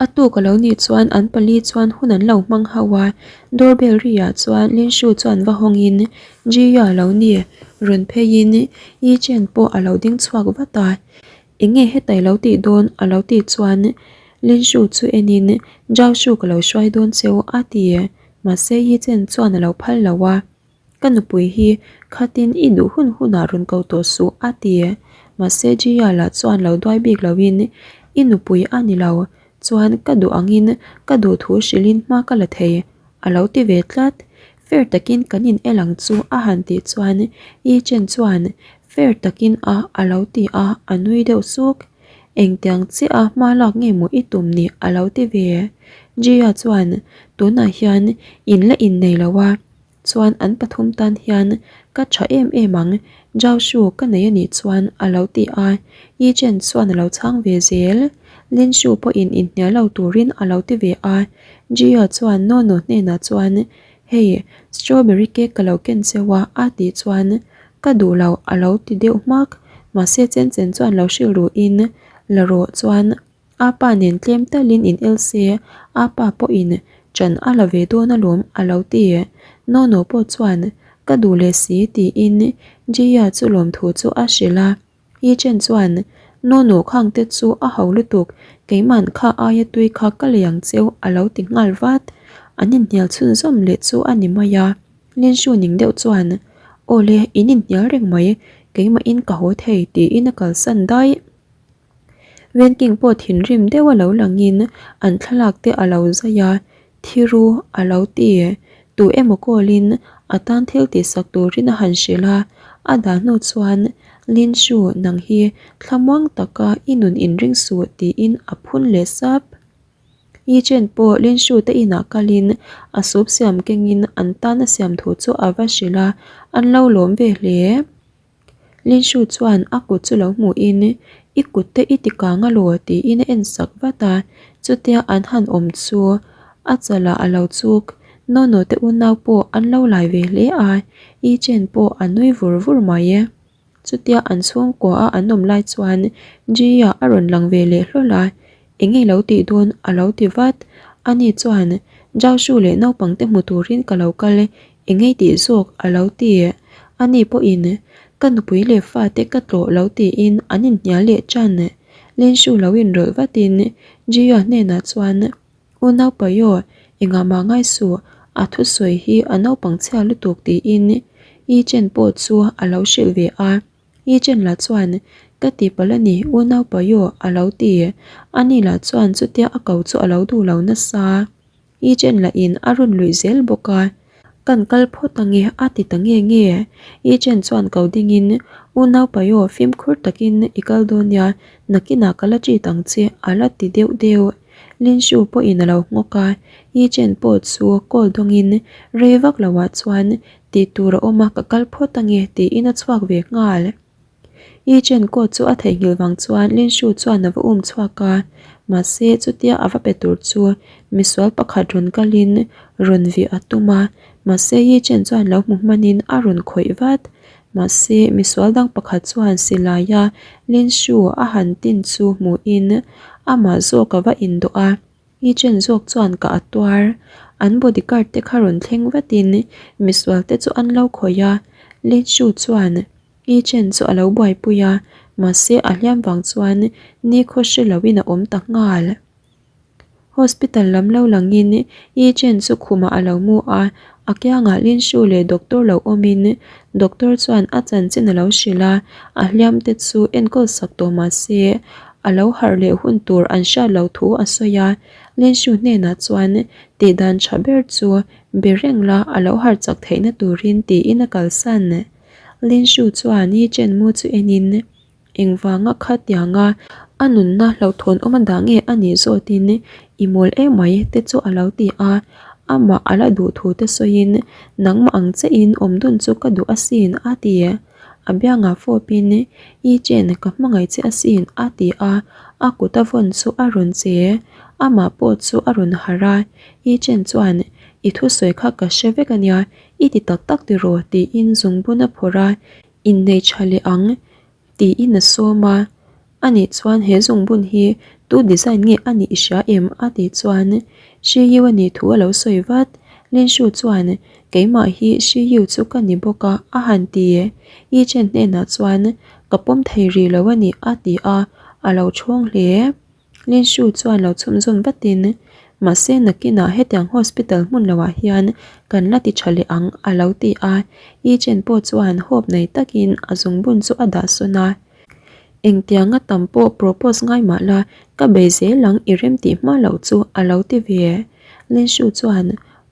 A tuk a lo nih chuan an pali chuan hun an lo hmang ho a, doorbell ri ah chuan Lin Shu chuan va hawng in Ji-ya lo ni rawn phei in Yi Chen pawh a lo ding chhuak vat a, eng nge hetai lo tih dawn a lo tih chuan Lin Shu chu en in Zhao Shu ka lo hruai dawn cheu a ti, mahse Yi Chen chuan a lo phal lo a. Ka nupui hi khatin i duh hun hunah rawn ko tawh suh a ti. Mahse Jia lah chuan lo duai bik loin i nupui a ni lo, chuan ka duh angin ka duh thu hrilhin hma ka la thei a lo ti ve tlat. Fair takin kan in el ang chu a han tih chuan Yi Chen chuan fair takin a a lo ti a, a nui deuh suk. Engtiang chiah a hma lak nge maw i tum ni a lo ti ve. Jia chuan tunah hian in la innei lo a. Chuan an pathum tan hian ka tha em em ang, Zhao Shu ka nei a nih chuan a lo ti a, Yi Chen chuan a lo chhang ve zel. Lin Shu pawhin inhnial lo turin a lo ti ve a, Jia chuan Nono hnenah chuan Hei, strawberry cake ka lo ken cheu a a tih chuan Ka duh lo a lo ti deuh hmak, mahse Chen Chen chuan lo hrilh ruhin la rawh chuan A pa nen tlem talin in el se, a pa pawhin ṭan a la ve dawn alawm a lo ti. Nono pawh chuan ka duh leh si tiin Jia chu lawmthu chu a hrilh a. Yi Chen chuan Nono khang te chu a ho lutuk, keiman kha aia tui kha ka lei ang cheu a lo ti nghal vat. An inhnial chhunzawm leh chu a ni mai a. Lin Shu ning deuh chuan Aw le, in inhnial reng mai, keimahin ka haw thei tiin a kalsan daih. Venking pawh thinrim deuh a lo langin an thlalak te a lo zai a, thiru a lo ti. Tu emaw call-in a tan thil tihsak turin a han hrilh a, a dah hnu chuan Lin Shu nang hi thlamuang taka i nun inring suh tiin a phun leh sap. Yi Chen pawh Lin Shu te inah kalin a sup siam kengin an tan a siam thu chu a va hrilh a, an lo lawm ve hle. Lin Shu chuan a kut chu lo hmuhin, I kut te i ti kang alaw? tiin a en sak vat a, chutia an han awm chu a chalah a lo chuk. Nono te unau pawh an lo lai ve hle a, Yi Chen pawh a nui vur vur mai e. Chutia an chhungkua a an awm lai chuan Ji-a a rawn lang ve leh hlawl a, Eng nge lo tih dawn? a lo ti vat. Ani chuan, Zhao Shu leh naupang te hmu turin ka lo kal e, eng nge tih zawk? a lo ti. Ani pawhin, Ka nupui leh fate ka tlawh lo tiin an inhnial leh tan. Lin Shu lo inrawlh vatin Jia hnenah chuan, U naupaio, engah mah ngai suh, a thusawi hi a naupang chhia lutuk tiin Yi Chen pawh chu a lo hrilh ve a. Yi Chen lah chuan, Ka tihpalh a ni, unau Payo, a lo ti. Ani lah chuan chutia a ko chu a lo duh lo nasa. Yi Chen lah in a rawn luih zel bawk a. Kan kal phawt ange, a ti ta nge nge. Yi Chen chuan ko dingin, Unau Payo, fimkhur takin i kal dawn nia, nakinah ka la treat ang che, a la ti deuh deuh. Lin Shu pawhin a lo nghawk a, Yi Chen pawh chu call dawngin rei vak loah chuan tih tur a awm a, ka kal phawt ange tiin a chhuak ve nghal. Yi Chen coat chu a theihnghilh vang chuan Lin Shu chuan a va um chhuak a, mahse chutia a va pe tur chu misual pakhat rawn kalin rawn vih a tum a, mahse Yi Chen chuan lo hmu hmanin a rawn khawih vat. Mahse misual dang pakhat chuan silaia Lin Shu a han tin chu hmuhin amah zawk a va indawh a, Yi Chen zawk chuan ka a tuar. An bodyguard te kha rawn thleng vatin misual te chu an lo khawih a, Lin Shu chuan Yi Chen chu a lo buaipui a, mahse a hliam vang chuan nikhaw hre loin a awm ta nghal. Hospital lam lo langin Yi Chen chu khumah a lo mu a, a kiangah Lin Shu leh doctor lo awmin doctor chuan a chanchin a lo hrilh a, a hliam te chu enkawl sak tawh mah se a lo harh leh hun tur an hriat loh thu a sawi a, Lin Shu hnenah chuan tih dan tha ber chu be reng la a lo harh chak theihna turin tiin a kalsan. Lin Shu chuan Yi Chen mu chu enin. Engvanga khatianga a nunna hlauhthawn awm a dah nge a nih zawtin i mawl emai te chu a lo ti a, amah a la duh thu te sawiin nangmah ang chiahin awm dun chu ka duh asin a ti. A biangah fawpin i chen ka hmangaih che asin a ti a, a kut a vawn chu a rawn che. Amah pawh chu a rawn harh a, i chen chuan i thusawi kha ka hre vek ania, i ti tak tak tiraw tiin zungbun a phawrh a, Innei tha leh ang, tiin a sawm a. Anih chuan he zungbun hi tu design nge a nih i hria em? a tih chuan Shi Yu a nih thu a lo sawi vat. Lin Shu chuan Keimah hi Shi Yu chu ka ni bawk a a han ti. Yi Chen hnenah chuan Ka pawm thei rih lo a ni a ti a, a lo chhawng hle. Lin Shu chuan lo chhunzawm vatin, Mahse nakinah hetiang hospital hmun loah hian kan la ti tha leh ang a lo ti a. Yi Chen pawh chuan hope nei takin a zungbun chu a dah sawn a. Engtianga tam pawh propose ngai mah la, ka bei zel ang i rem tih hma loh chu a lo ti ve. Lin Shu chuan,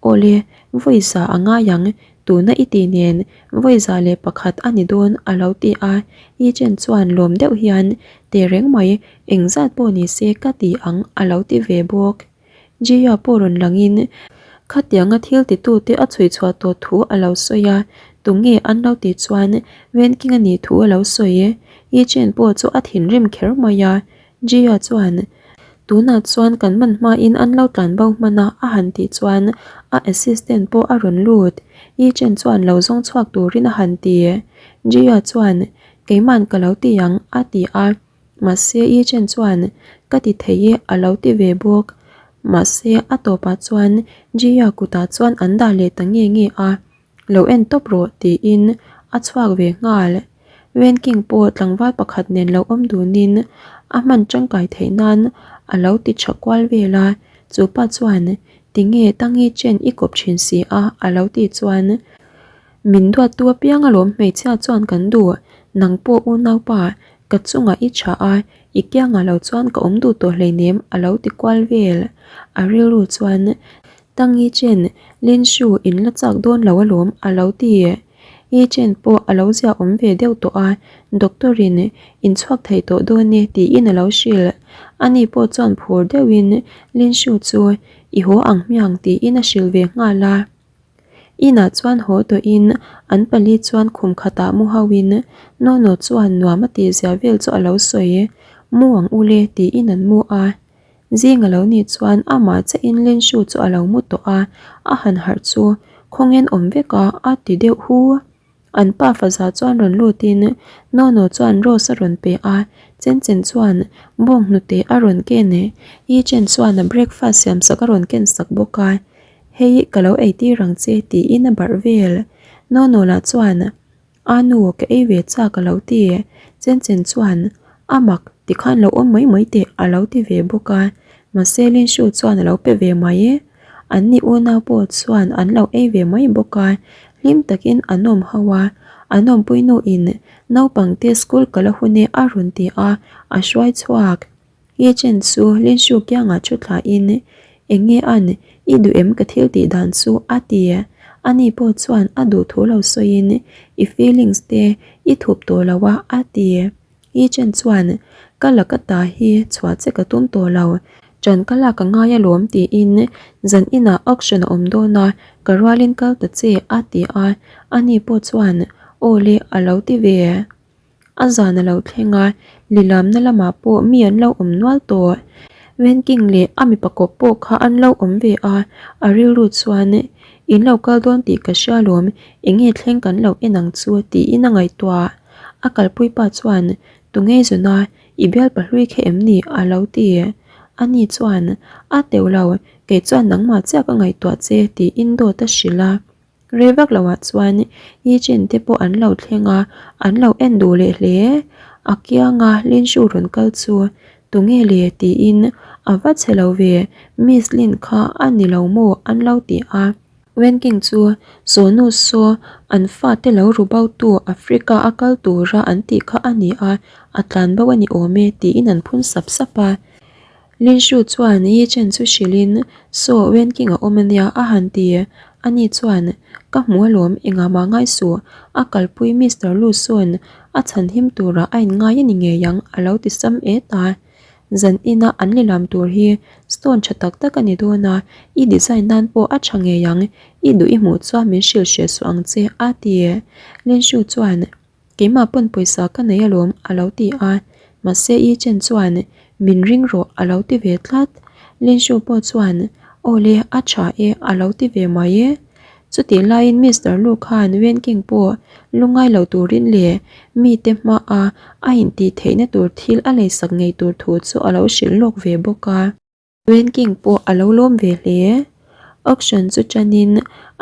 Awle, vawi za a ngai ang, tuna i tih nen vawi 101 a ni dawn a lo ti a. Yi Chen chuan lawm deuh hian, Tehreng mai, engzat pawh ni se ka ti ang a lo ti ve bawk. Jia pawh rawn langin khatianga thil titute a chhui chhuah tawh thu a lo sawi a, tunge an lo tih chuan Wenking a nih thu a lo sawi. Yi Chen pawh chu a thinrim kher mai a, Jia chuan tunah chuan kan man hmain an lo tlan bo hman a a han tih chuan a assistant pawh a rawn lut. Yi Chen chuan lo zawng chhuak turin a han ti. Jia chuan keiman ka lo ti ang a ti a. Mahse Yi Chen chuan ka ti thei e a lo ti ve bawk. Mahse a tawpah chuan Jia kutah chuan an dah leh ta nge nge a, lo en tawp rawh tiin a chhuak ve nghal. Wen King pawh tlangval pakhat nen lo awm dunin a hman tangkai theih nan a lo ti tha kual vel a, chu pa chuan tinge Tang Yi Chen i kawp thin si a a lo tih chuan Min duattu apiang alawm hmeichhia chuan kan duh, nang pawh unaupa, ka chungah i tha a, i kiangah lo chuan ka awm duh tawh hleinem a lo ti kual vel. A rilru chuan Tang Yi Chen, Lin Shu in la chak dawn lo alawm a lo ti. Yi Chen pawh a lo zia awm ve deuh tawh a, doctor in in chhuak thei tawh dawn e tiin a lo hrilh. Ani pawh chuan phur deuhin Lin Shu chu i haw ang hmiang tiin a hrilh ve nghal a. Inah chuan haw tawhin an pali chuan khum khatah mu hauhin Nono chuan nuam a tih zia vel chu a lo sawi. Mu ang ule tiin an mu a. Zing a lo nih chuan amah chiahin Lenshu chu a lo mu tawh a, a han harh chu khawngen awm vek a a ti deuh hu. An pa faza chuan rawn lutin Nono chuan rose a rawn pe a, Chen Chen chuan bawng hnute a rawn ken e, Yi Chen chuan a breakfast siam sak a rawn ken sak bawk a, Hei ka lo ei tir ang che tiin a barh vel. Nono lah chuan A nu ka ei ve chak a lo ti, Chen Chen chuan A mak tikhan lo awm mai mai teh a lo ti ve bawk a, mahse Lin Shu chuan a lo pe ve mai. An ni unau pawh chuan an lo ei ve mai bawk a, hlim takin an awm ho a, an awmpui nuin naupangte school kal a hun e a rawn ti a, a hruai chhuak. Ye Chen chu Lin Shu kiangah thu thlain, Eng nge an, i duh em ka thil tih dan chu a ti. Ani pawh chuan a duh thu lo sawiin, I feelings te i thup tawh lo a a ti. Yi Chen chuan, Ka laka ta hi chhuah che ka tum tawh lo, ṭan ka lak a ngai alawm tiin zan inah auction a awm dawn a, ka rualin kal ta che a ti a, ani pawh chuan aw le a lo ti ve. A zan a lo thleng a, lilamna lamah pawh mi an lo awm nual tawh. Wen King leh a mipa kawp pawh kha an lo awm ve a, a rilru chuan in lo kal dawn tih ka hria alawm, eng nge thleng kan lo en ang chu tiin a ngaihtuah. A kalpui pa chuan, Tunge zuna, i bial pahlui kha em ni? a lo ti. Ani chuan, A teuh lo, kei chuan nangmah chiah ka ngaihtuah che, tiin dawt a hrilh a. Rei vak loah chuan Yi Chen te pawh an lo thleng a, an lo en duh leh hle. A kianga Lin Shu rawn kal chu, Tunge le? tiin a va che lo ve, Miss Lin kha a ni lo maw? an lo ti a. Wenking chu Sawnu saw an fate lo ru bo tu Africa a kal tura an tih kha a ni a, a tlan bo a ni awm e tiin an phun sap sap a. Lin Shu chuan Yi Chen chu hrilhin Saw Wenking a awm a nia a han ti. Ani chuan Ka hmu alawm engah mah ngai suh, a kalpui Mister Lu sawn a chhan him turah a inngai a ni ngei ang a lo ti sam et a. Zan ina an lilam tur hi stone tha tak tak a ni dawn a, i design nan pawh a tha ngei ang, i duh i hmuh chuan min hrilh hreh suh ang che a ti. Lenshu chuan Keimah pawn pawisa ka nei alawm a lo ti a, mahse Yi Chen chuan Min ring rawh a lo ti ve tlat. Lenshu pawh chuan Awle a tha e a lo ti ve mai. Chutih laiin Mister Lu khan Wen King pawh lungngai lo turin leh mite hmaa a intih theihna tur thil a leisak ngei tur thu chu a lo hrilh lawk ve bawk a. Wen King pawh a lo lawm ve hle. Auction chu ṭanin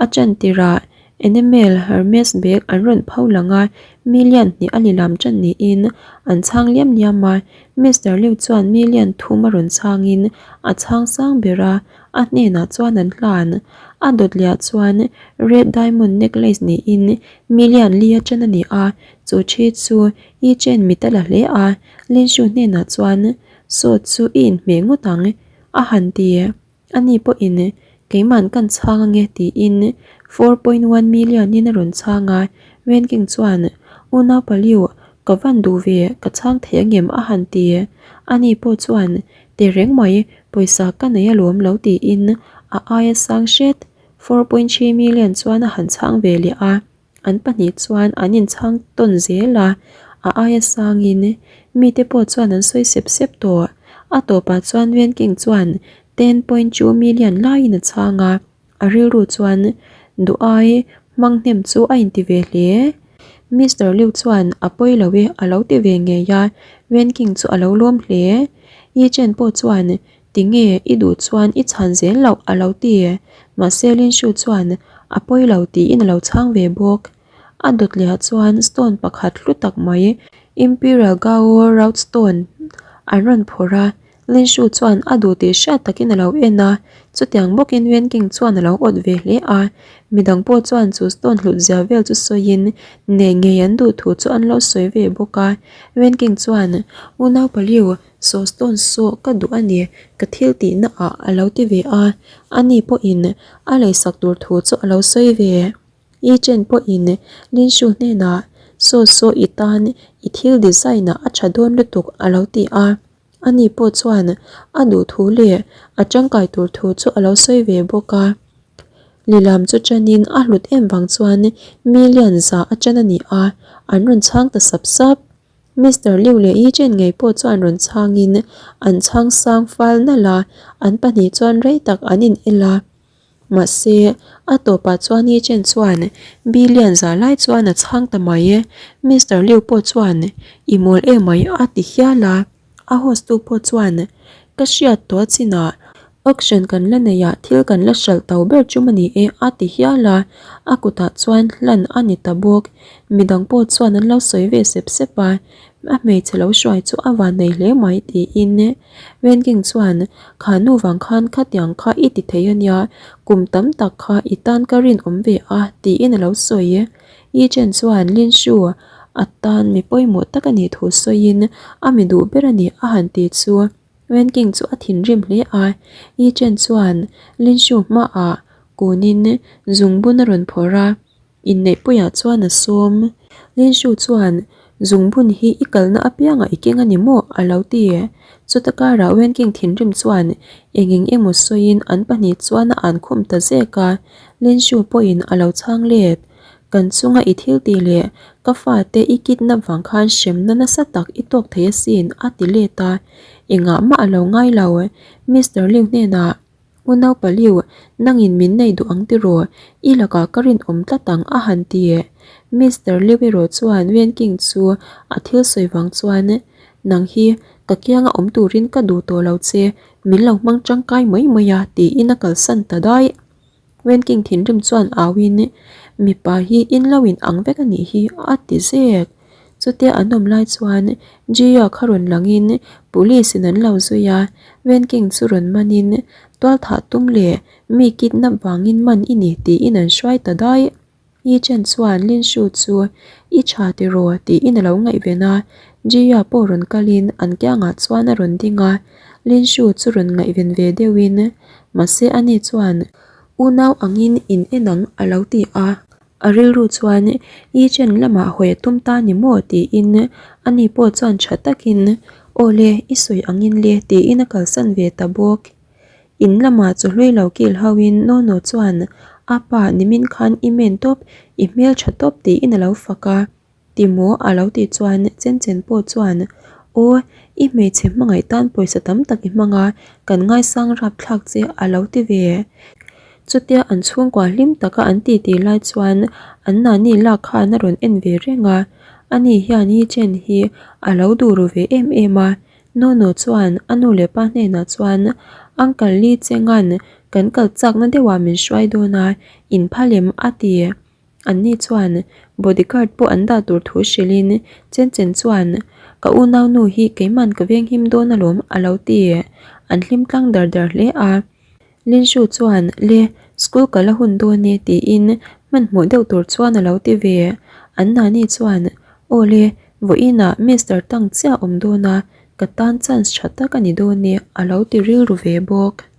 a ṭan tirah Enamel Hermes bag an rawn pho lang a, million hnih a lilam ṭan niin an chhang liam liam a. Mister Liu chuan million thum a rawn chhangin a chhang sang ber a, a hnenah chuan an hlan. A dawt liah chuan Red Diamond necklace niin million li a ṭan a ni a, chu ṭhi chu Yi Chen mit a la hle a, Lin Shu hnenah chuan Saw chu i inhmeh ngawt ang a han ti. Ani pawhin keiman kan chhang ange tiin 4.1 million in a rawn chhang a, Wen King chuan Unau Paliu ka van duh ve ka chhang thei angem a han ti. Ani pawh chuan Tehreng mai pawisa ka nei alawm lo tiin a aia sang hret 4.3 million chuan a han chhang ve leh a. An pahnih chuan an inchhang tawn zel a, a aia sangin mite pawh chuan an sawi sep sep tawh. A tawpah chuan Wen King chuan 10.2 million laiin a chhang a, a rilru chuan duh ai hmang hnem chu a inti ve hle. Mister Liu chuan a pawi lo e a lo ti ve ngei a, Wen King chu a lo lawm hle. Yi Chen pawh chuan Tinge i duh chuan i chhan zel loh a lo ti. Mahse Lin Shu chuan a pawi lo tiin a lo chhang ve bawk. A dawt lehah chuan stone pakhat hlu tak mai Imperial Gao Route Stone an rawn phawrh a, Lin Shu chuan a duh tih hriat takin a lo en a, chutiang bawkin Wen King chuan a lo awt ve hle a. Midang pawh chuan chu stone hlut zia vel chu sawiin nei ngei an duh thu chu an lo sawi ve bawk a. Wen King chuan, Unau Paliu, Saw stone saw ka duh a ni, ka thil tihna ah a lo ti ve a, ani pawhin a leisak tur thu chu a lo sawi ve. Yi Chen pawhin Lin Shu hnenah Saw saw i tan i thil design ah a tha dawn lutuk a lo ti a, ani pawh chuan a duh thu leh a tangkai tur thu chu a lo sawi ve bawk a. Lilam chu tanin a hlut em vang chuan million za a tan a ni a, an rawn chhang ta sap sap. Mister Liu leh Yi Chen ngei pawh chuan rawn chhangin an chhang sang fal nalh a, an pahnih chuan rei tak an in el a. Mahse, a tawpah chuan Yi Chen chuan billion za lai chuan a chhang ta mai. Mister Liu pawh chuan i mawl emai a ti hial a. A host tu pawh chuan ka hriat tawh chinah auction kan la nei ah thil kan la hralh to ber chum a ni e a ti hial a, a kutah chuan hlan a ni ta bawk. Midang pawh chuan an lo sawi ve sep sep a, a hmeichhe lo hruai chu a van nei hle mai tiin Wenking chuan kha nu vang khan khatiang kha i ti thei a nia, kum tam tak kha i tan ka rinawm ve a tiin a lo sawi. Yi Chen chuan Lin Shu a tan mi pawimawh tak a nih thu sawiin a mi duh ber a ni a han ti chu Wen King chu a thinrim hle a. Yi Chen chuan Lin Shu hmaah kunin zungbun a rawn phawrh a, inneihpuiah chuan a sawm. Lin Shu chuan Zungbun hi i kalna apiangah i keng a ni maw? a lo ti. Chuta karah Wen King thinrim chuan eng eng emaw sawiin an pahnih chuan a an khum ta zek a, Lin Shu pawhin a lo chhang let. Kan chunga i thil tih leh ka fate i kidnap vang khan hremna nasa tak i tawk thei asin a ti let a, engah mah a lo ngai lo. Mister Liu hnenah. Unau Paliu, nangin min nei duh ang tiraw? I lakah ka rinawm tlat ang a han ti. Mister Liu erawh chuan Wen King chu a thil sawi vang chuan, Nang hi ka kianga awm turin ka duh tawh lo che, min lo hmang tangkai mai mai a tiin a kalsan ta daih. Wen King thinrim chuan auin, Mipa hi in lo in ang vek a nih hi a ti zek. Chutia an awm lai chuan Jia kha rawn langin police in an lo zui a, Wen King chu rawn manin tualthah tum leh mi kidnap vangin man i ni tiin an hruai ta daih. Yi Chen chuan Lin Shu chu i tha tiraw tiin a lo ngaihven a, Jia pawh rawn kalin an kiangah chuan a rawn ding a, Lin Shu chu rawn ngaihven ve deuhin mahse ani chuan unau angin in en ang a lo ti a. A rilru chuan Yi Chen lamah hawi a tum ta ni maw tiin ani pawh chuan tha takin Aw le, i sawi angin le tiin a kalsan ve ta bawk. In lamah chu hlui lo kil hoin Nono chuan a pa nimin khan i men tawp, i hmel tha tawp tiin a lo fak a. Ti maw? a lo tih chuan Chen Chen pawh chuan, Aw, i hmeichhe hmangaih tan pawisa tam tak i hmang a, kan ngaisang rapthlak che a lo ti ve. Chutia an chhungkua hlim taka an titi lai chuan an nani lak khan a rawn en ve reng a, ani hian Yi Chen hi a lo duh ru ve em em a. Nono chuan a nu leh pa hnenah chuan, Uncle Li Chenga'n kan kal chakna deuhah min hruai dawn a, in phal em? a ti. Anni chuan bodyguard pawh an dah tur thu hrilhin Chen Chen chuan, Ka unaunu hi keiman ka venghim dawn alawm a lo ti. An hlim tlang dar dar hle a. Lin Shu chuan, Le, school kal a hun dawn e tiin hmanhmawh deuh tur chuan a lo ti ve. An nani chuan, Aw le, vawiinah Mister Tang chiah a awm dawn a, ka tan chance tha tak a ni dawn e a lo ti rilru ve bawk.